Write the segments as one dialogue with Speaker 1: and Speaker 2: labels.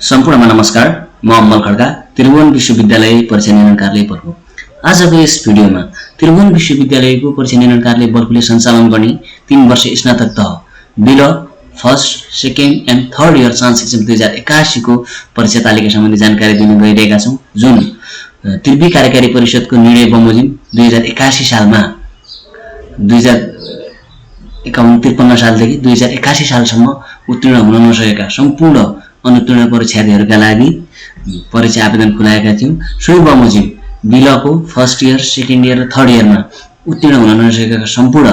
Speaker 1: सम्पूर्णमा नमस्कार। म अमल खड्का, त्रिभुवन विश्वविद्यालय परीक्षा नियन्त्रण कार्यालय बल्खु। आजको यस भिडियोमा त्रिभुवन विश्वविद्यालयको परीक्षा नियन्त्रण कार्यालय बल्खुले सञ्चालन गर्ने 3 वर्ष स्नातक तह bill first, second and third year chance exam 2081 को परीक्षा तालिका सम्बन्धी जानकारी दिन गइरहेका छौं, जुन त्रिवी कार्यकारी परिषदको निर्णय बमोजिम 2081 सालमा 2051 सालदेखि 2081 सालसम्म उत्तीर्ण हुन नसकेका सम्पूर्ण अनुत्तीर्ण परीक्षार्थीहरूका लागि परीक्षा आवेदन खुलाएका थियौं। सोही बमोजिम बिलको फर्स्ट इयर, सेकेन्ड इयर र थर्ड इयरमा उत्तीर्ण हुन नसकेका सम्पूर्ण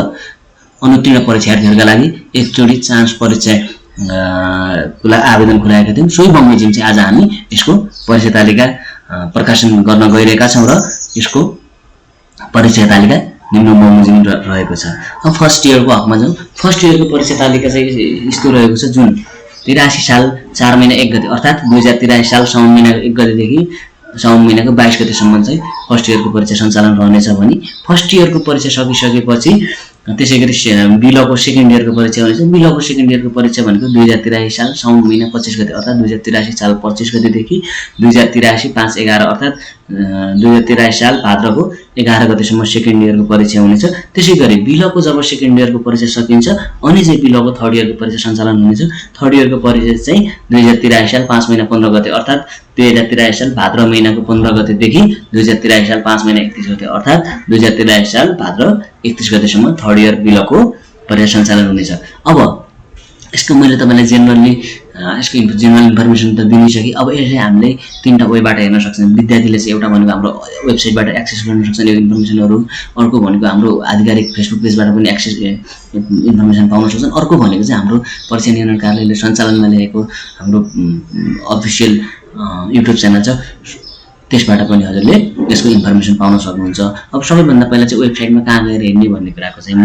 Speaker 1: अनुत्तीर्ण परीक्षार्थीहरूका लागि एकचोटी चान्स परीक्षा आवेदन खुलाएका थियौं। सोही बमोजिम चाहिँ आज हामी यसको परीक्षा तालिका प्रकाशन गर्न गइरहेका छौं र यसको परीक्षा तालिका निम्न बमोजिम रहेको छ। अब फर्स्ट इयरको हकमा जाउँ। फर्स्ट इयरको परीक्षा तालिका चाहिँ यस्तो रहेको छ, जुन 83 साल 4 महिना 1 गते अर्थात् 2083 साल साउन महिनाको 1 गतेदेखि साउन महिनाको 22 गतेसम्म चाहिँ फर्स्ट इयरको परीक्षा सञ्चालन रहनेछ भने फर्स्ट इयरको परीक्षा सकिसकेपछि त्यसैगरी बिलको सेकेन्ड इयरको परीक्षा हुनेछ। बिलको सेकेन्ड इयरको परीक्षा भनेको 2083 साल साउन महिना 25 गते अर्थात् 2083 साल 25 गतेदेखि 2083 5/11 अर्थात् 2083 साल भाद्रको 11 गतेसम्म सेकेन्ड इयरको परीक्षा हुनेछ। त्यसैगरी बिलको जब सेकेन्ड इयरको परीक्षा सकिन्छ अनि चाहिँ बिलको थर्ड इयरको परीक्षा सञ्चालन हुनेछ। थर्ड इयरको परीक्षा चाहिँ 2083 साल 5 महिना 15 गते अर्थात् 2083 साल भाद्र महिनाको 15 गतेदेखि 2083 साल 5 महिना 31 गते अर्थात् 2083 साल भाद्र 31 गतेसम्म थर्ड इयर बिलको परीक्षा सञ्चालन हुनेछ। अब यसको मैले तपाईलाई जेनरली यसको जेनरल इन्फर्मेसन त दिइसके। अब यसले हामीले तीनटा वेबाट हेर्न सक्छन्। विद्यार्थीले चाहिँ एउटा भनेको हाम्रो वेबसाइटबाट एक्सेस गर्न सक्छन् यो इन्फर्मेसनहरू, अर्को भनेको हाम्रो आधिकारिक फेसबुक पेजबाट पनि एक्सेस इन्फर्मेसन पाउन सक्छन्, अर्को भनेको चाहिँ हाम्रो परीक्षा नियन्त्रण कार्यालयले सञ्चालनमा ल्याएको हाम्रो अफिसियल युट्युब च्यानल छ, त्यसबाट पनि हजुरले यसको इन्फर्मेसन पाउन सक्नुहुन्छ। अब सबैभन्दा पहिला चाहिँ वेबसाइटमा कहाँ गएर हेर्ने भन्ने कुराको चाहिँ म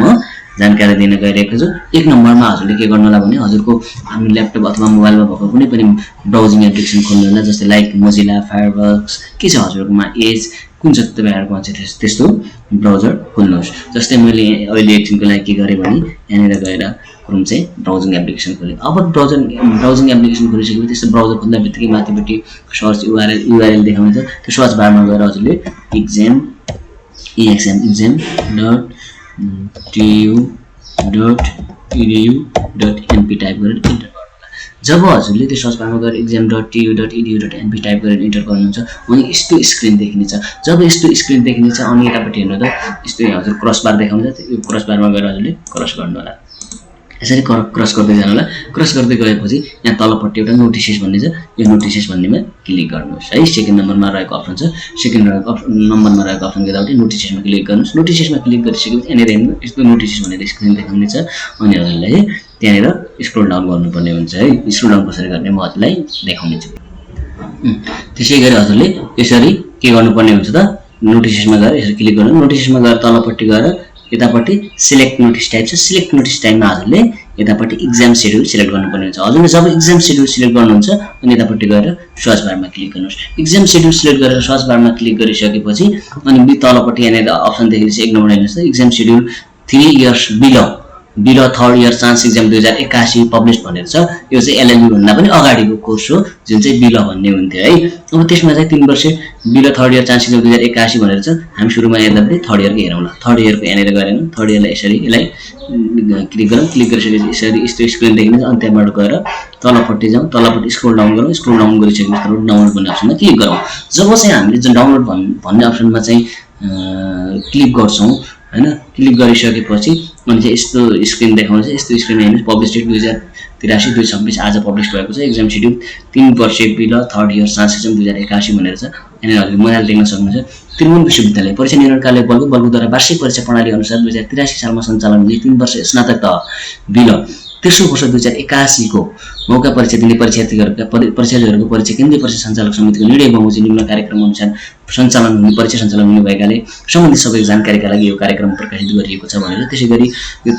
Speaker 1: जानकारी दिन गइरहेको छु। 1 नम्बरमा हजुरले के गर्नु होला भने हजुरको आफ्नो ल्यापटप अथवा मोबाइलमा भएको कुनै पनि ब्राउजिङ एप्लिकेसन खोल्नु होला, जस्तै लाइक मोजिला, फायरफक्स के छ हजुरकोमा एज कुन छ तपाईहरुकोमा चाहिँ त्यस्तो ब्राउजर खोल्नुहोस्। जस्तै मैले अहिले एकछिनको लागि के गरे भने यहाँनिर गएर क्रोम चाहिँ ब्राउजिङ एप्लिकेसन खोले। अब ब्राउजिङ एप्लिकेसन खोलिसकेपछि त्यस्तो ब्राउजर खोल्दा बित्तिकै माथिपट्टि सर्च URL देखाउँछ। त्यो सर्च बारमा गएर हजुरले exam.tu.edu.np टाइप गरेर इन्टर गर्नु होला। जब हजुरले त्यो सर्च बारमा गएर exam.tu.edu.np टाइप गरेर इन्टर गर्नुहुन्छ अनि यस्तो स्क्रिन देखिनेछ। जब यस्तो स्क्रिन देखिनेछ अनि यतापट्टि हेर्नु त यस्तो हजुर क्रस बार देखाउँछ। त्यो क्रस बारमा गएर हजुरले क्रस गर्नु होला। यसरी क्रस गर्दै जानु होला। क्रस गर्दै गएपछि यहाँ तलपट्टि एउटा नोटिसेस भन्ने छ, यो नोटिसेस भन्नेमा क्लिक गर्नुहोस् है। सेकेन्ड नम्बरमा रहेको अप्सन छ, सेकेन्ड नम्बरमा रहेको अप्सन गर्दा नोटिसेसमा क्लिक गर्नुहोस्। नोटिसेसमा क्लिक गरिसकेपछि यहाँनिर हेर्नु यस्तो नोटिसेस भनेर स्क्रिन देखाउनेछ अनि हजुरलाई त्यहाँनिर स्क्रोल डाउन गर्नुपर्ने हुन्छ है। स्क्रोल डाउन कसरी गर्ने म हजुरलाई देखाउने छु। त्यसैगरी हजुरले यसरी के गर्नुपर्ने हुन्छ त नोटिसेसमा गएर यसरी क्लिक गर्नु। नोटिसेसमा गएर तलपट्टि गएर यतापट्टि सिलेक्ट नोटिस टाइप छ, सिलेक्ट नोटिस टाइममा हजुरले यतापट्टि एक्जाम सेड्युल सिलेक्ट गर्नुपर्ने हुन्छ। हजुरले जब एक्जाम सेड्युल सिलेक्ट गर्नुहुन्छ अनि यतापट्टि गएर सर्च बारमा क्लिक गर्नुहोस्। एक्जाम सेड्युल सिलेक्ट गरेर सर्च बारमा क्लिक गरिसकेपछि अनि तलपट्टि यहाँनिर अप्सन देखिन्छ 1 नम्बर हेर्नुहोस् त exam schedule 3 years below third year chance exam 2081 publish भनेर छ। यो चाहिँ एलएलबी भन्दा पनि अगाडिको कोर्स हो जुन चाहिँ बिलो भन्ने हुन्थ्यो है। अब त्यसमा चाहिँ 3 वर्ष below third year chance exam 2081 भनेर छ। हामी सुरुमा हेर्दा पनि थर्ड इयरको हेरौँ ल। थर्ड इयरको यहाँनिर गएर थर्ड इयरलाई यसरी यसलाई क्लिक गरौँ। क्लिक गरिसकेपछि यसरी यस्तो स्क्रिन देखिन्छ अनि त्यहाँबाट गएर तलपट्टि जाउँ, तलपट्टि स्क्रोल डाउन गरौँ। स्क्रोल डाउन गरिसकेपछि डाउनलोड भन्ने अप्सनमा क्लिक गरौँ। जब चाहिँ हामीले जुन डाउनलोड भन्ने अप्सनमा चाहिँ क्लिक गर्छौँ हैन, क्लिक गरिसकेपछि अनि चाहिँ यस्तो स्क्रिन देखाउँछ। यस्तो स्क्रिन हेर्नुहोस् पब्लिश डेट 2083 2/26 आज पब्लिश भएको छ। एक्जाम सेड्युल 3 वर्ष below third year chance exam 2081 भनेर छ। यहाँनिर हजुरले मजाले देख्न सक्नुहुन्छ। त्रिभुवन विश्वविद्यालय परीक्षा नियन्त्रण कार्यालय बल्खुद्वारा वार्षिक परीक्षा प्रणाली अनुसार 2083 सालमा सञ्चालन हुने 3 वर्ष स्नातक तह बिल तेस्रो वर्ष 2081 को मौका परीक्षा दिने परीक्षार्थीहरूको परीक्षा केन्द्रीय परीक्षा सञ्चालक समितिको निर्णय बमोजिम निम्न कार्यक्रम अनुसार सञ्चालन हुने परीक्षा सञ्चालन हुने भएकाले सम्बन्धित सबै जानकारीका लागि यो कार्यक्रम प्रकाशित गरिएको छ भनेर। त्यसैगरी यो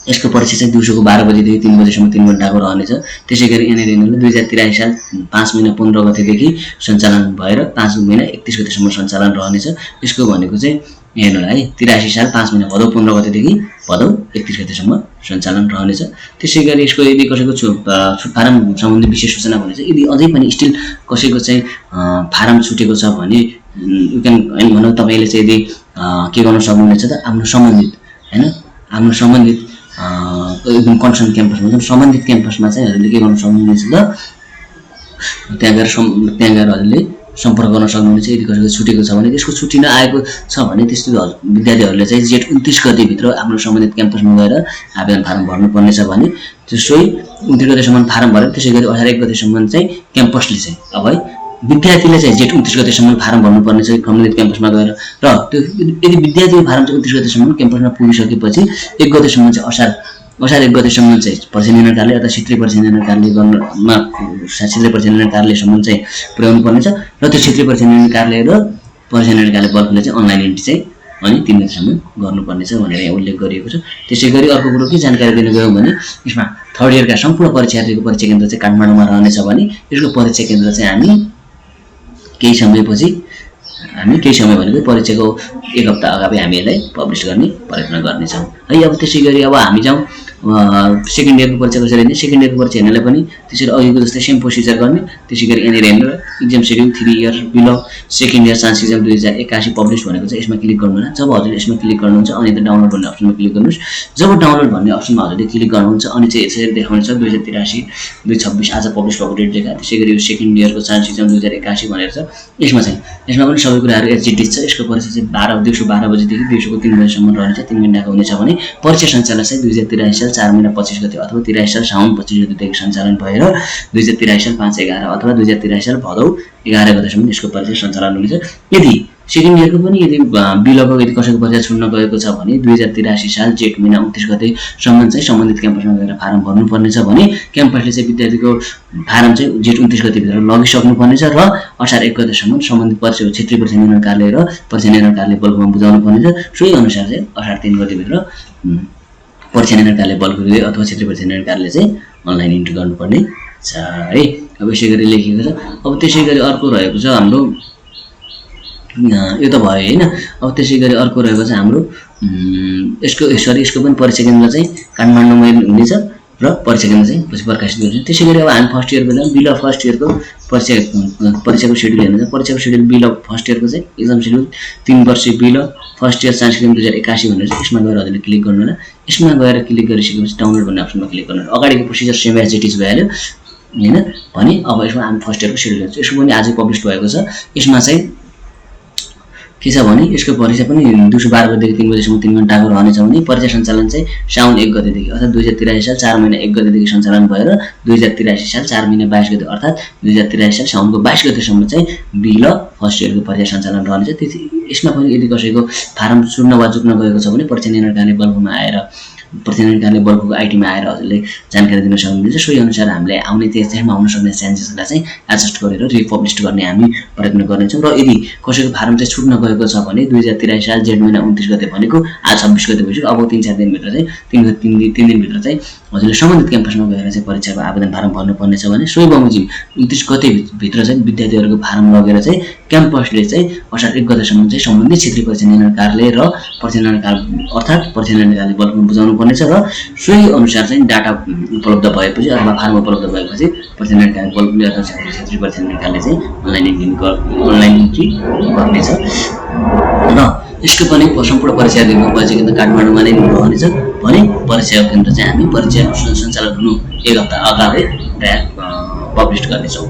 Speaker 1: यसको परीक्षा चाहिँ दिउँसोको 12 बजेदेखि 3 बजेसम्म 3 घण्टाको रहनेछ। त्यसैगरी यहाँनिर हेर्नु 2083 साल 5 महिना 15 गतेदेखि सञ्चालन भएर 5 महिना 31 गतेसम्म सञ्चालन रहनेछ। यसको भनेको चाहिँ हेर्नु होला है 83 साल 5 महिना भदौ 15 गतेदेखि भदौ 31 गतेसम्म सञ्चालन रहनेछ। त्यसै गरी यसको यदि कसैको छुट फारम सम्बन्धी विशेष सूचना भने चाहिँ यदि अझै पनि स्टिल कसैको चाहिँ फारम छुटेको छ भने यु क्यान भनौँ तपाईँले चाहिँ यदि के गर्न सक्नुहुनेछ त आफ्नो सम्बन्धित हैन आफ्नो सम्बन्धित एकदम कन्सर्न क्याम्पसमा सम्बन्धित क्याम्पसमा चाहिँ हजुरले के गर्न सक्नुहुनेछ त त्यहाँ गएर हजुरले सम्पर्क गर्न सक्नुहुनेछ। यदि कसैको छुटेको छ भने त्यसको छुट्टी नआएको छ भने त्यस्तो विद्यार्थीहरूले चाहिँ जेठ 29 गतेभित्र आफ्नो सम्बन्धित क्याम्पसमा गएर आवेदन फारम भर्नुपर्नेछ भने त्यसै 29 गतेसम्म फारम भर्यो। त्यसै गरी 18 गतेसम्म चाहिँ क्याम्पसले चाहिँ अब है विद्यार्थीले चाहिँ जेठ 29 गतेसम्म फारम भर्नुपर्नेछ सम्बन्धित क्याम्पसमा गएर र त्यो यदि विद्यार्थीको फारम चाहिँ 29 गतेसम्म क्याम्पसमा पुगिसकेपछि 1 गतेसम्म चाहिँ असार 1 गतेसम्म चाहिँ परीक्षा निर्णय कार्यालय अथवा क्षेत्रीय परीक्षा निर्णय कार्यालय गर्नमा क्षेत्रीय परीक्षा निर्णय कार्यालयसम्म चाहिँ पुर्याउनु पर्नेछ र त्यो क्षेत्रीय परीक्षा निर्णय कार्यालय र परीक्षा निर्णय कार्यालय बल्कुले चाहिँ अनलाइन एन्ट्री चाहिँ अनि 3 गतेसम्म गर्नुपर्नेछ भनेर यहाँ उल्लेख गरिएको छ। त्यसै गरी अर्को कुरो के जानकारी दिन गयौँ भने यसमा थर्ड इयरका सम्पूर्ण परीक्षार्थीको परीक्षा केन्द्र चाहिँ काठमाडौँमा रहनेछ भने यसको परीक्षा केन्द्र चाहिँ हामी केही समय भनेको परीक्षाको 1 हप्ता अगावै हामी यसलाई पब्लिस गर्ने प्रयत्न गर्नेछौँ है। अब त्यसै गरी अब हामी जाउँ सेकेन्ड इयरको परीक्षा कसरी हेर्ने। सेकेन्ड इयरको परीक्षा हेर्नलाई पनि त्यसरी अघिको जस्तै सेम प्रोसिजर गर्ने। त्यसै गरी यहाँनिर हेर्नु exam schedule 3 year below second year chance exam 2081 publish भनेको चाहिँ यसमा क्लिक गर्नु होला। जब हजुरले यसमा क्लिक गर्नुहुन्छ अनि त डाउनलोड भन्ने अप्सनमा क्लिक गर्नुहोस्। जब डाउनलोड भन्ने अप्सनमा हजुरले क्लिक गर्नुहुन्छ अनि चाहिँ यसरी देखाउनेछ 2083 226 आज पब्लिस भएको डेट देखा। त्यसै गरी यो सेकेन्ड इयरको चान्स इक्जाम 2081 भनेर छ। यसमा पनि सबै कुराहरू एचजिटी छ। यसको परीक्षा चाहिँ दिउँसो 12 बजेदेखि दिउँसोको 3 बजेसम्म रहनेछ, 3 घण्टाको हुनेछ भने परीक्षा सञ्चालन चाहिँ 2083 साल 4 महिना 25 गते अथवा 83 साल साउन 25 गतेदेखि सञ्चालन भएर 2083 साल 5/11 अथवा 2083 साल भदौ 11 गतेसम्म यसको परीक्षा सञ्चालन हुनेछ। यदि सेकेन्ड इयरको पनि यदि बिलको यदि कसैको परीक्षा छुट्न गएको छ भने 2083 साल जेठ महिना 29 गतेसम्म चाहिँ सम्बन्धित क्याम्पसमा गएर फारम भर्नुपर्नेछ भने क्याम्पसले चाहिँ विद्यार्थीको फारम चाहिँ जेठ 29 गतेभित्र लगिसक्नुपर्नेछ र असार 1 गतेसम्म सम्बन्धित परीक्षा क्षेत्रीय परीक्षा निर्णय कार्यालय र परीक्षा निर्णय कार्यालय बल्कुमा बुझाउनु पर्नेछ। सोही अनुसार चाहिँ असार 3 गतेभित्र परीक्षा निर्णय कार्यालय बल्कुले अथवा क्षेत्रीय परीक्षा निर्णय कार्यालय चाहिँ अनलाइन इन्ट्री गर्नुपर्ने छ है। अब यसै गरी लेखिएको छ। अब त्यसै गरी अर्को रहेको छ हाम्रो यो त भयो हैन। अब त्यसै गरी अर्को रहेको छ हाम्रो यसको पनि परीक्षा केन्द्र चाहिँ काठमाडौँमा हुनेछ र परीक्षा केन्द्र चाहिँ पछि प्रकाशित गरिन्छ। त्यसै गरी अब हामी फर्स्ट इयरको चाहिँ बिल अफ फर्स्ट इयरको परीक्षाको सेड्युल हेर्नु छ। परीक्षाको सेड्युल बिल अफ फर्स्ट इयरको चाहिँ एक्जाम सेड्युल 3 वर्षीय bill of first year chance exam 2081 भनेर चाहिँ यसमा गएर हजुरले क्लिक गर्नु होला। यसमा गएर क्लिक गरिसकेपछि डाउनलोड भन्ने अप्सनमा क्लिक गर्नु होला। अगाडिको procedure same as it is भइहाल्यो हैन भने अब यसमा हामी फर्स्ट इयरको सेड्युल हेर्छौँ। यसको पनि आजै पब्लिस भएको छ। यसमा चाहिँ के छ भने यसको परीक्षा पनि दिउँसो 12 बजेदेखि 3 बजेसम्म 3 घण्टाको रहनेछ भने परीक्षा सञ्चालन चाहिँ साउन 1 गतेदेखि अर्थात् 2083 साल 4 महिना 1 गतेदेखि सञ्चालन भएर 2083 साल 4 महिना 22 गते अर्थात् 2083 साल साउनको 22 गतेसम्म चाहिँ बिल फर्स्ट इयरको परीक्षा सञ्चालन रहनेछ। त्यति यसमा पनि यदि कसैको फारम चुन्न वा चुक्न गएको छ भने परीक्षा निर्णय कार्यालय बल्कुमा आएर परीक्षा निर्णय कार्यालय बल्कुको आइटीमा आएर हजुरले जानकारी दिन सक्नुहुन्छ। सोही अनुसार हामीले आउने त्यसमा आउन सक्ने चान्सेसलाई चाहिँ एडजस्ट गरेर रिपब्लिस गर्ने हामी प्रयत्न गर्नेछौँ। र यदि कसैको फारम चाहिँ छुट्न गएको छ भने 2083 साल जेठ महिना 29 गते भनेको आज 26 गते भइसक्यो। अब 3-4 दिनभित्र चाहिँ 3 दिनभित्र चाहिँ हजुरले सम्बन्धित क्याम्पसमा गएर चाहिँ परीक्षाको आवेदन फारम भर्नुपर्नेछ भने सोही बमोजिम 29 गतेभित्र चाहिँ विद्यार्थीहरूको फारम लगेर चाहिँ क्याम्पसले चाहिँ असार 1 गतेसम्म चाहिँ सम्बन्धित क्षेत्रीय परीक्षा निर्णय कार्यालय र परीक्षा निर्णय कार्यालय अर्थात् परीक्षा निर्णय कार्यालय बल्कुमा बुझाउनु पर्नेछ र सोही अनुसार चाहिँ डाटा उपलब्ध भएपछि अथवा फारम उपलब्ध भएपछि परीक्षा निर्णय कार्यालय बल्कुले अथवा क्षेत्रीय परीक्षा निर्णय कार्यालय चाहिँ अनलाइन इन्ट्री गर्नेछ। र यसको पनि सम्पूर्ण परीक्षा केन्द्रको परीक्षा केन्द्र काठमाडौँमा नै रहनेछ भने परीक्षा केन्द्र चाहिँ हामी परीक्षा सञ्चालन हुनु 1 हप्ता अगावै पब्लिस गर्नेछौँ।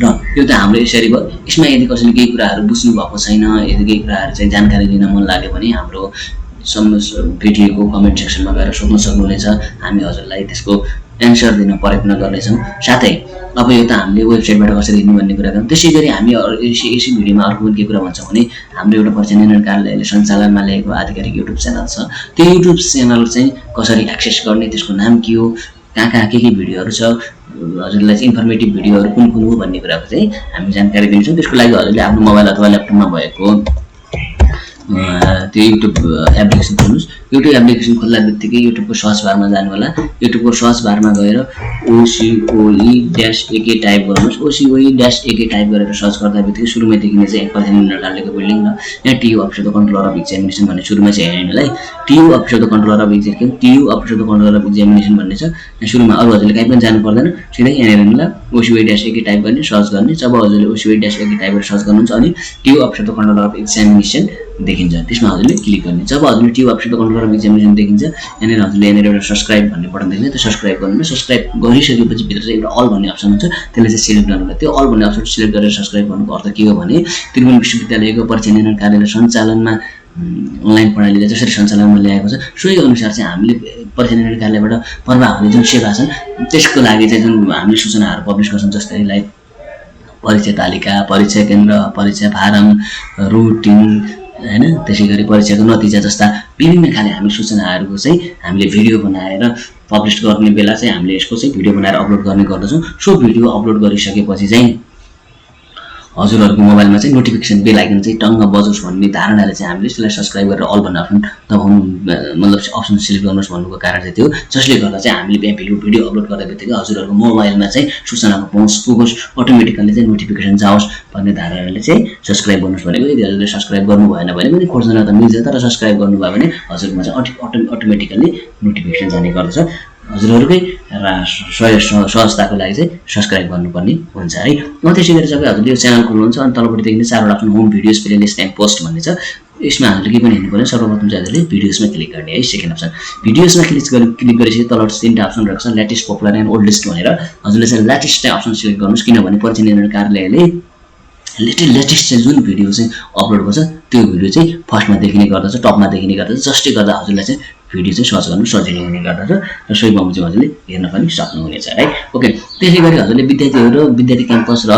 Speaker 1: र यो त हाम्रो यसरी भयो। यसमा यदि कसैले केही कुराहरू बुझ्नु भएको छैन, यदि केही कुराहरू चाहिँ जानकारी लिन मन लाग्यो भने हाम्रो भिडियोको कमेन्ट सेक्सनमा गएर सोध्न सक्नुहुनेछ। हामी हजुरलाई त्यसको एन्सर दिन प्रयत्न गर्नेछौँ। साथै अब यो त हामीले वेबसाइटबाट कसरी हेर्नु भन्ने कुरा गर्छौँ। त्यसै गरी हामी यसै भिडियोमा अर्को पनि के कुरा भन्छौँ भने हाम्रो एउटा परीक्षा निर्णय कार्यालयले सञ्चालनमा ल्याएको आधिकारिक युट्युब च्यानल छ। त्यो युट्युब च्यानल चाहिँ कसरी एक्सेस गर्ने, त्यसको नाम के हो, कहाँ के भिडियोहरू छ, हजुरलाई चाहिँ इन्फर्मेटिभ भिडियोहरू कुन हो भन्ने कुराको चाहिँ हामी जानकारी दिन्छौँ। त्यसको लागि हजुरले आफ्नो मोबाइल अथवा ल्यापटपमा भएको त्यो युट्युब एप्लिकेसन खोल्नुहोस्। युट्युब एप्लिकेसन खोल्दा बित्तिकै युट्युबको सर्च बारमा जानु होला। युट्युबको सर्च बारमा गएर OCOE-AK टाइप गर्नुहोस्। OCOE-AK टाइप गरेर सर्च गर्दा बित्तिकै सुरुमै देखिने चाहिँ पर्सेन्ट डालेको बिल्डिङ र यहाँ TU office of the controller of examination भन्ने सुरुमा चाहिँ हेर्नुलाई TU office of the controller of examination TU office of the controller of examination भन्ने छ। यहाँ सुरुमा अरू हजुरले कहीँ पनि जानु पर्दैन, सिधै यहाँ हेर्नुलाई OCOE-AK टाइप गर्ने सर्च गर्ने। जब हजुरले OCOE-AK टाइप गरेर सर्च गर्नुहुन्छ अनि TU office of the controller of examination देखिन्छ, त्यसमा हजुरले क्लिक गर्ने। जब हजुरले TU office of the controller of examination देखिन्छ यहाँनिर हजुरले यहाँनिर एउटा सब्सक्राइब भन्ने बटन देखिन्छ, त्यो सब्सक्राइब गर्नु। सब्सक्राइब गरिसकेपछि भित्र चाहिँ एउटा अल भन्ने अप्सन हुन्छ, त्यसले चाहिँ सिलेक्ट गर्नु। त्यो अल भन्ने अप्सन सिलेक्ट गरेर सब्सक्राइब गर्नुको अर्थ के हो भने त्रिभुवन विश्वविद्यालयको परीक्षा नियन्त्रण कार्यालय सञ्चालनमा अनलाइन प्रणालीले जसरी सञ्चालनमा ल्याएको छ सोही अनुसार चाहिँ हामीले परीक्षा नियन्त्रण कार्यालयबाट प्रवाह हुने जुन सेवा छन् त्यसको लागि चाहिँ जुन हामीले सूचनाहरू पब्लिस गर्छौँ, जस्तै लाइक परीक्षा तालिका, परीक्षा केन्द्र, परीक्षा फारम, रुटिन हैन, त्यसै गरी परीक्षाको नतिजा जस्ता विभिन्न खाले हामी सूचनाहरूको चाहिँ हामीले भिडियो बनाएर पब्लिस गर्ने बेला चाहिँ हामीले यसको चाहिँ भिडियो बनाएर अपलोड गर्ने गर्दछौँ। सो भिडियो अपलोड गरिसकेपछि चाहिँ हजुरहरूको मोबाइलमा चाहिँ नोटिफिकेसन बेल आइकन चाहिँ टङ्ग बजोस् भन्ने धारणाले चाहिँ हामीले यसलाई सब्सक्राइब गरेर अल भन्ने अप्सन दबाउनु, मतलब अप्सन सिलेक्ट गर्नुहोस् भन्नुको कारण चाहिँ त्यो, जसले गर्दा चाहिँ हामीले भिडियो अपलोड गर्दा बित्तिकै हजुरहरूको मोबाइलमा चाहिँ सूचनाको पहुँच पुगोस्, अटोमेटिकली चाहिँ नोटिफिकेसन जाओस् भन्ने धारणाले चाहिँ सब्सक्राइब गर्नुहोस् भनेको। यदि हजुरले सब्सक्राइब गर्नु भएन भने पनि खोज्न त मिल्छ, तर सब्सक्राइब गर्नुभयो भने हजुरमा चाहिँ अटोमेटिकल्ली नोटिफिकेसन जाने गर्दछ। हजुरहरूकै सहजताको लागि चाहिँ सब्सक्राइब गर्नुपर्ने हुन्छ है। त्यसै गरी जब हजुरले यो च्यानल खोल्नुहुन्छ अनि तलपट्टि देखिने 4वटा option home videos playlist and post भन्ने छ, यसमा हजुरले के पनि हेर्नु पर्यो। सर्वप्रथम चाहिँ हजुरले भिडियोजमा क्लिक गर्ने है, सेकेन्ड अप्सन। भिडियोजमा क्लिक गरिसके तल 3टा अप्सन रहेको छ, लेटेस्ट, पपुलर एन्ड ओल्डेस्ट भनेर। हजुरले चाहिँ लेटेस्ट अप्सन सिलेक्ट गर्नुहोस्, किनभने परीक्षा नियन्त्रण कार्यालयले लेटेस्ट चाहिँ जुन भिडियो चाहिँ अपलोड गर्छ त्यो भिडियो चाहिँ फर्स्टमा देखिने गर्दछ, टपमा देखिने गर्दछ, जसले गर्दा हजुरलाई चाहिँ भिडियो चाहिँ सर्च गर्नु सजिलो हुने गर्दछ र सोही बमोजिम हजुरले हेर्न पनि सक्नुहुनेछ है। ओके, त्यसै गरी हजुरले विद्यार्थीहरू, विद्यार्थी क्याम्पस र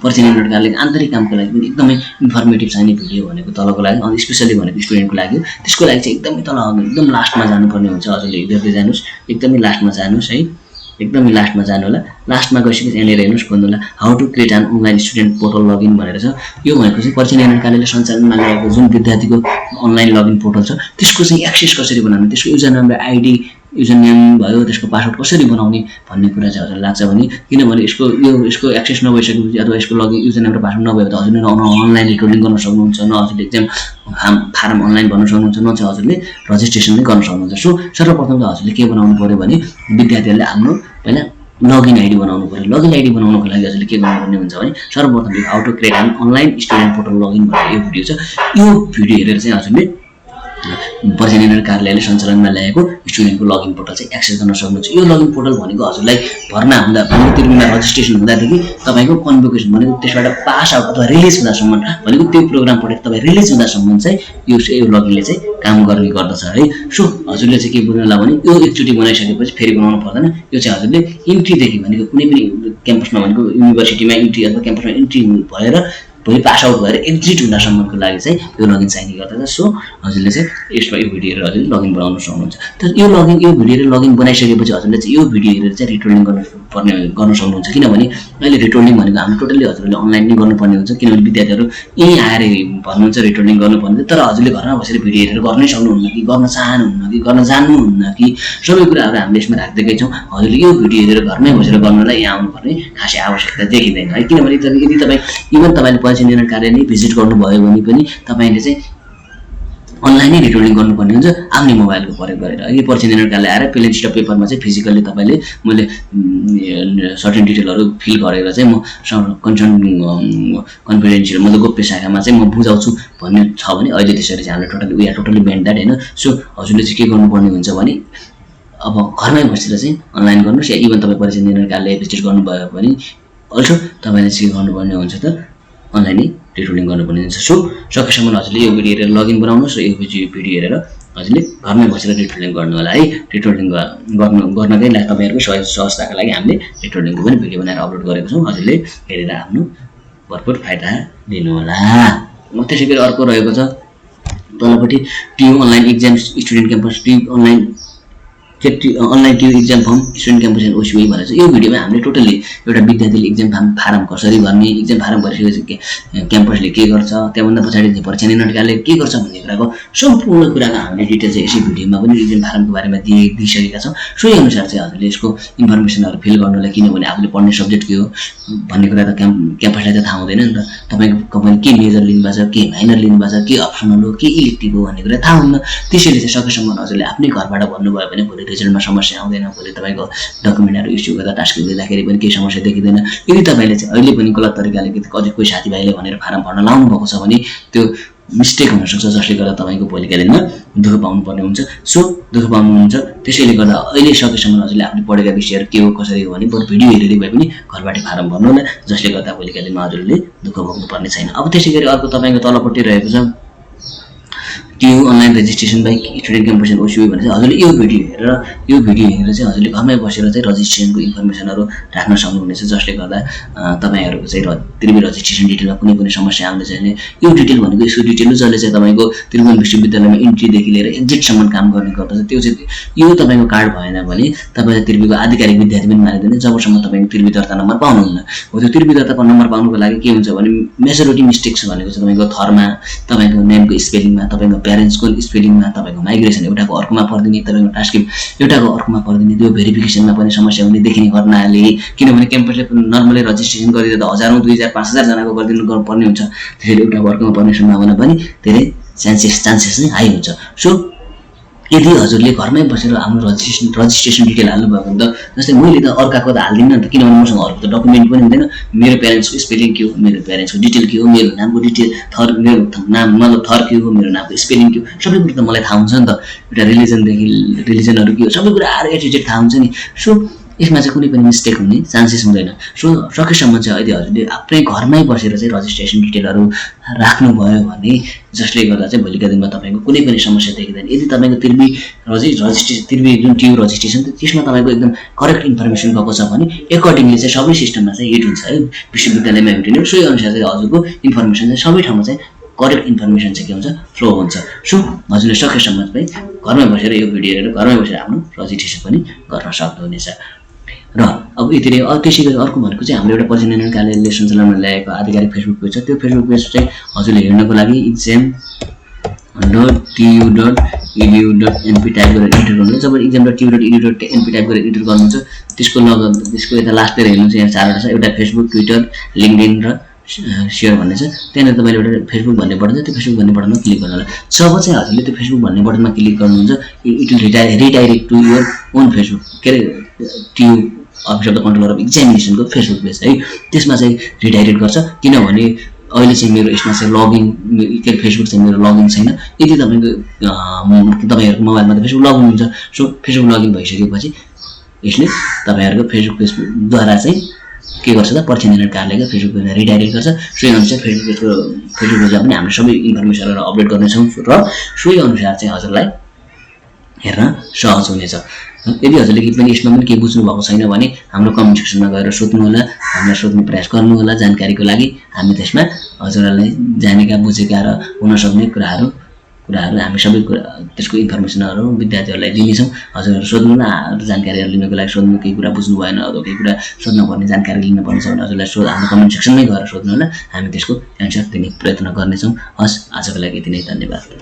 Speaker 1: परीक्षा नियन्त्रण कार्यालयको आन्तरिक कामको लागि पनि एकदमै इन्फर्मेटिभ चाहिने भिडियो भनेको तलको लागि, अनि स्पेसली भनेको स्टुडेन्टको लागि, त्यसको लागि चाहिँ एकदमै तल एकदम लास्टमा जानुपर्ने हुन्छ। हजुरले हेर्दै जानुहोस्, एकदमै लास्टमा जानुहोस् है, एकदमै लास्टमा जानु होला। लास्टमा गइसकेपछि यहाँनिर हेर्नुहोस् भन्नु होला how to create an online student portal login भनेर छ। यो भनेको चाहिँ परीक्षा नियन्त्रण कार्यालयले सञ्चालनमा ल्याएको जुन विद्यार्थीको अनलाइन लगइन पोर्टल छ त्यसको चाहिँ एक्सेस कसरी बनाउने, त्यसको युजर नेम र आइडी, युजर नेम भयो, त्यसको पासवर्ड कसरी बनाउने भन्ने कुरा चाहिँ हजुरलाई लाग्छ भने, किनभने यसको एक्सेस नभइसकेपछि अथवा यसको लगइन युजर नेम र पासवर्ड नभए त हजुरले अनलाइन रिकर्डिङ गर्न सक्नुहुन्छ, न हजुरले एक्जाम फारम अनलाइन भर्न सक्नुहुन्छ, न चाहिँ हजुरले रजिस्ट्रेसन नै गर्न सक्नुहुन्छ। सो सर्वप्रथम त हजुरले के बनाउनु पर्यो भने विद्यार्थीहरूले आफ्नो पहिला लगइन आइडी बनाउनु पर्यो। लगइन आइडी बनाउनको लागि हजुरले के गर्नुपर्ने हुन्छ भने सर्वप्रथम how to create an online student portal login भनेर यो भिडियो छ। यो भिडियो हेरेर चाहिँ हजुरले परीक्षा नियन्त्रण कार्यालयले सञ्चालनमा ल्याएको स्टुडेन्टको लगइन पोर्टल चाहिँ एक्सेस गर्न सक्नुहुन्छ। यो लगइन पोर्टल भनेको हजुरलाई भर्ना हुँदा त्रिभुवनमा रजिस्ट्रेसन हुँदादेखि तपाईँको कन्भोकेसन भनेको त्यसबाट पास आउट अथवा रिलिज हुँदासम्म भनेको त्यो प्रोग्राम पढेर तपाईँ रिलिज हुँदासम्म चाहिँ यो लगइनले चाहिँ काम गर्ने गर्दछ है। सो हजुरले चाहिँ के बुझ्नु होला भने यो एकचोटि बनाइसकेपछि फेरि बनाउनु पर्दैन। यो चाहिँ हजुरले इन्ट्रीदेखि भनेको कुनै पनि क्याम्पसमा भनेको युनिभर्सिटीमा इन्ट्री अथवा क्याम्पसमा इन्ट्री भएर भोलि पास आउट भएर एक्जिट हुँदासम्मको लागि चाहिँ यो लगइन चाहिने गर्दछ। सो हजुरले चाहिँ यसमा यो भिडियो हेरेर हजुरले लगइन बनाउन सक्नुहुन्छ। तर यो भिडियो हेरेर लगइन बनाइसकेपछि हजुरले चाहिँ यो भिडियो हेरेर चाहिँ रिटर्निङ गर्न सक्नुहुन्छ, किनभने अहिले रिटर्निङ भनेको हामी टोटल्ली हजुरले अनलाइन नै गर्नुपर्ने हुन्छ, किनभने विद्यार्थीहरू यहीँ आएर भन्नुहुन्छ रिटर्निङ गर्नुपर्ने, तर हजुरले घरमा बसेर भिडियो हेरेर गर्नै सक्नुहुन्न कि गर्न चाहनुहुन्न कि गर्न जान्नुहुन्न कि सबै कुराहरू हामीले यसमा राख्दैकै छौँ। हजुरले यो भिडियो हेरेर घरमै बसेर गर्नलाई यहाँ आउनुपर्ने खासै आवश्यकता देखिँदैन है, किनभने यदि तपाईँ इभन तपाईँले परीक्षा नियन्त्रण कार्यालय भिजिट गर्नुभयो भने पनि तपाईँले चाहिँ अनलाइनै रिटर्निङ गर्नुपर्ने हुन्छ आफ्नै मोबाइलको प्रयोग गरेर। यो परीक्षा नियन्त्रण कार्यालय आएर प्लेन सिट अफ पेपरमा चाहिँ फिजिकल्ली तपाईँले मैले सर्टेन डिटेलहरू फिल गरेर चाहिँ म कन्सर्न कन्फिडेन्सियल मतलब गोप्य शाखामा चाहिँ म बुझाउँछु भन्ने छ भने अहिले त्यसरी चाहिँ हामीले we are totally bend that होइन। सो हजुरले चाहिँ के गर्नुपर्ने हुन्छ भने अब घरमै बसेर चाहिँ अनलाइन गर्नुहोस्, या इभन तपाईँ परीक्षा नियन्त्रण कार्यालय भिजिट गर्नुभयो भने अल्सो तपाईँले चाहिँ के गर्नुपर्ने हुन्छ त अनलाइनै रिटर्निङ गर्नुपर्ने हुन्छ। सो सकेसम्म हजुरले यो भिडियो हेरेर लगइन बनाउनुहोस् र यो भिडियो हेरेर हजुरले घरमै बसेर रिटर्निङ गर्नु होला है। रिटर्निङ गर्नकै लागि तपाईँहरूको सहजताको लागि हामीले रिटर्निङको पनि भिडियो बनाएर अपलोड गरेको छौँ, हजुरले हेरेर आफ्नो भरपुर फाइदा लिनु होला। त्यसै गरी अर्को रहेको छ तलपट्टि TU online exam student campus, TU online online TU exam form student campus and OCO भनेर चाहिँ यो भिडियोमा हामीले टोटली एउटा विद्यार्थीले इक्जाम फारम कसरी भर्ने, इक्जाम फारम भरिसकेपछि क्याम्पसले के गर्छ, त्यहाँभन्दा पछाडि चाहिँ परीक्षा निर्णयकाले के गर्छ भन्ने कुराको सम्पूर्ण कुराको हामीले डिटेल चाहिँ यसै भिडियोमा पनि इक्जाम फारमको बारेमा दिइसकेका छौँ। सोही अनुसार चाहिँ हजुरले यसको इन्फर्मेसनहरू फिल गर्नुलाई, किनभने आफूले पढ्ने सब्जेक्ट के हो भन्ने कुरा त क्याम्पसलाई त थाहा हुँदैन नि त। तपाईँको कम्पनी के मेजर लिनुभएको छ, के माइनर लिनुभएको छ, के अप्सनल हो, के इलेक्टिभ हो भन्ने कुरा थाहा हुन्न। त्यसैले चाहिँ सकेसम्म हजुरले आफ्नै घरबाट भन्नुभयो भने भोलि रिजल्टमा समस्या आउँदैन, भोलि तपाईँको डकुमेन्टहरू इस्यु गर्दा टास्क दिँदाखेरि पनि केही समस्या देखिँदैन। यदि तपाईँले चाहिँ अहिले पनि गलत तरिकाले अझै कोही साथीभाइले भनेर फारम भर्न लाउनु भएको छ भने त्यो मिस्टेक हुनसक्छ, जसले गर्दा तपाईँको भोलिका दिनमा दुःख पाउनुपर्ने हुन्छ। सो दुःख पाउनुहुन्छ, त्यसैले गर्दा अहिले सकेसम्म हजुरले आफूले पढेका विषयहरू के हो कसरी हो भने बरु भिडियो हेरेर भए पनि घरबाटै फारम भर्नु होला, जसले गर्दा भोलिका दिनमा हजुरले दुःख भोग्नुपर्ने छैन। अब त्यसै गरी अर्को तपाईँको तलपट्टि रहेको छ TU online registration by student campus and OCO भने चाहिँ हजुरले यो भिडियो हेरेर चाहिँ हजुरले घरमै बसेर चाहिँ रजिस्ट्रेसनको इन्फर्मेसनहरू राख्न सक्नुहुनेछ, जसले गर्दा तपाईँहरूको चाहिँ त्रिभुवन रजिस्ट्रेसन डिटेलमा कुनै पनि समस्या आउँदैछ भने यो डिटेल भनेको यसो डिटेल हो जसले चाहिँ तपाईँको त्रिभुवन विश्वविद्यालयमा इन्ट्रीदेखि लिएर एक्जिटसम्म काम गर्ने गर्दछ। त्यो चाहिँ यो तपाईँको कार्ड भएन भने तपाईँले त्रिभुवनको आधिकारिक विद्यार्थी पनि मानिँदैन जबसम्म तपाईँको त्रिभुवन दर्ता नम्बर पाउनुहुन्न। हो त्यो त्रिभुवन दर्ता नम्बर पाउनुको लागि के हुन्छ भने मेजोरिटी मिस्टेक्स भनेको चाहिँ तपाईँको थरमा, तपाईँको नेमको स्पेलिङमा, तपाईँको प्यारेन्ट्सको स्पेलिङमा, तपाईँको माइग्रेसन एउटाको अर्कोमा परिदिने, तपाईँको ट्रान्सक्रिप्ट एउटाको अर्कोमा परिदिने, त्यो भेरिफिकेसनमा पनि समस्या हुने देखिने गर्नाले, किनभने क्याम्पसले नर्मली रजिस्ट्रेसन गरिदिँदा हजारौँ 2000 5000 जनाको गरिदिनु पर्ने हुन्छ। त्यसैले एउटाको अर्कोमा पर्ने सम्भावना पनि धेरै चान्सेस नै हाई हुन्छ। सो यदि हजुरले घरमै बसेर आफ्नो रजिस्ट्रेसन डिटेल हाल्नुभयो भने त जस्तै मैले त अर्काको त हाल्दिनँ नि त, किनभने मसँग अर्को त डकुमेन्ट पनि हुँदैन। मेरो प्यारेन्ट्सको स्पेलिङ के हो, मेरो प्यारेन्ट्सको डिटेल के हो, मेरो नामको डिटेल मेरो नाम मतलब थर के हो, मेरो नामको स्पेलिङ के हो, सबै कुरा त मलाई थाहा हुन्छ नि त। एउटा रिलिजनहरू के हो सबै कुरा एटिट्युड थाहा हुन्छ नि। सो यसमा चाहिँ कुनै पनि मिस्टेक हुने चान्सेस हुँदैन। सो सकेसम्म चाहिँ अहिले हजुरले आफ्नै घरमै बसेर चाहिँ रजिस्ट्रेसन डिटेलहरू राख्नुभयो भने जसले गर्दा चाहिँ भोलिका दिनमा तपाईँको कुनै पनि समस्या देखिँदैन। यदि तपाईँको त्रिभुवन जुन ट्यु रजिस्ट्रेसन त्यसमा तपाईँको एकदम करेक्ट इन्फर्मेसन गएको छ भने एकर्डिङली चाहिँ सबै सिस्टममा चाहिँ हिट हुन्छ है, विश्वविद्यालयमा हिट हुने। सोही अनुसार चाहिँ हजुरको इन्फर्मेसन चाहिँ सबै ठाउँमा चाहिँ करेक्ट इन्फर्मेसन चाहिँ के हुन्छ फ्लो हुन्छ। सो हजुरले सकेसम्म चाहिँ घरमै बसेर यो भिडियो हेरेर घरमै बसेर आफ्नो रजिस्ट्रेसन पनि गर्न सक्नुहुनेछ। र अब यति नै त्यसै गरी अर्को भनेको चाहिँ हाम्रो एउटा परीक्षा निर्णय कार्यालयले सञ्चालनमा ल्याएको आधिकारिक फेसबुक पेज छ। त्यो फेसबुक पेज चाहिँ हजुरले हेर्नको लागि exam.tu.edu.np टाइप गरेर इन्टर गर्नुहुन्छ। जब exam.tu.edu.np टाइप गरेर इन्टर गर्नुहुन्छ त्यसको यता लास्टतिर हेर्नुहुन्छ, यहाँ चारवटा छ, एउटा फेसबुक, ट्विटर, लिङ्कडिन र सेयर भन्ने छ। त्यहाँनिर तपाईँले एउटा फेसबुक भन्ने बटन छ, त्यो फेसबुक भन्ने बटनमा क्लिक गर्नु होला। जब चाहिँ हजुरले त्यो फेसबुक भन्ने बटनमा क्लिक गर्नुहुन्छ it will redirect to your own Facebook, के अरे TU office of the controller of एक्जामिनेसनको फेसबुक पेज है। त्यसमा चाहिँ रिडाइरेक्ट गर्छ, किनभने अहिले चाहिँ मेरो यसमा चाहिँ लगइन के अरे फेसबुक चाहिँ मेरो लगइन छैन। यदि तपाईँहरूको मोबाइलमा त फेसबुक लगइन हुन्छ। सो फेसबुक लगइन भइसकेपछि यसले तपाईँहरूको फेसबुक पेजद्वारा चाहिँ के गर्छ त परीक्षा निर्णय कार्यालयको फेसबुक पेजमा रिडाइरेक्ट गर्छ। सोही अनुसार फेसबुक पेजमा पनि हामीले सबै इन्फर्मेसनहरू अपडेट गर्नेछौँ र सोही अनुसार चाहिँ हजुरलाई हेर्न सहज हुनेछ। यदि हजुरले केही पनि यसमा पनि केही बुझ्नु भएको छैन भने हाम्रो कमेन्ट सेक्सनमा गएर सोध्नु होला, हामीलाई सोध्ने प्रयास गर्नु होला जानकारीको लागि। हामी त्यसमा हजुरहरूलाई जानेका बुझेका र हुन सक्ने कुराहरू हामी सबै कुरा त्यसको इन्फर्मेसनहरू विद्यार्थीहरूलाई दिनेछौँ। हजुरहरू सोध्नु न जानकारीहरू लिनको लागि सोध्नु, केही कुरा बुझ्नु भएन अथवा केही कुरा सोध्नुपर्ने जानकारी लिनुपर्ने छ भने हजुरलाई हाम्रो कमेन्ट सेक्सनमै गएर सोध्नु होला, हामी त्यसको एन्सर दिने प्रयत्न गर्नेछौँ। हस्, आजको लागि यति नै, धन्यवाद।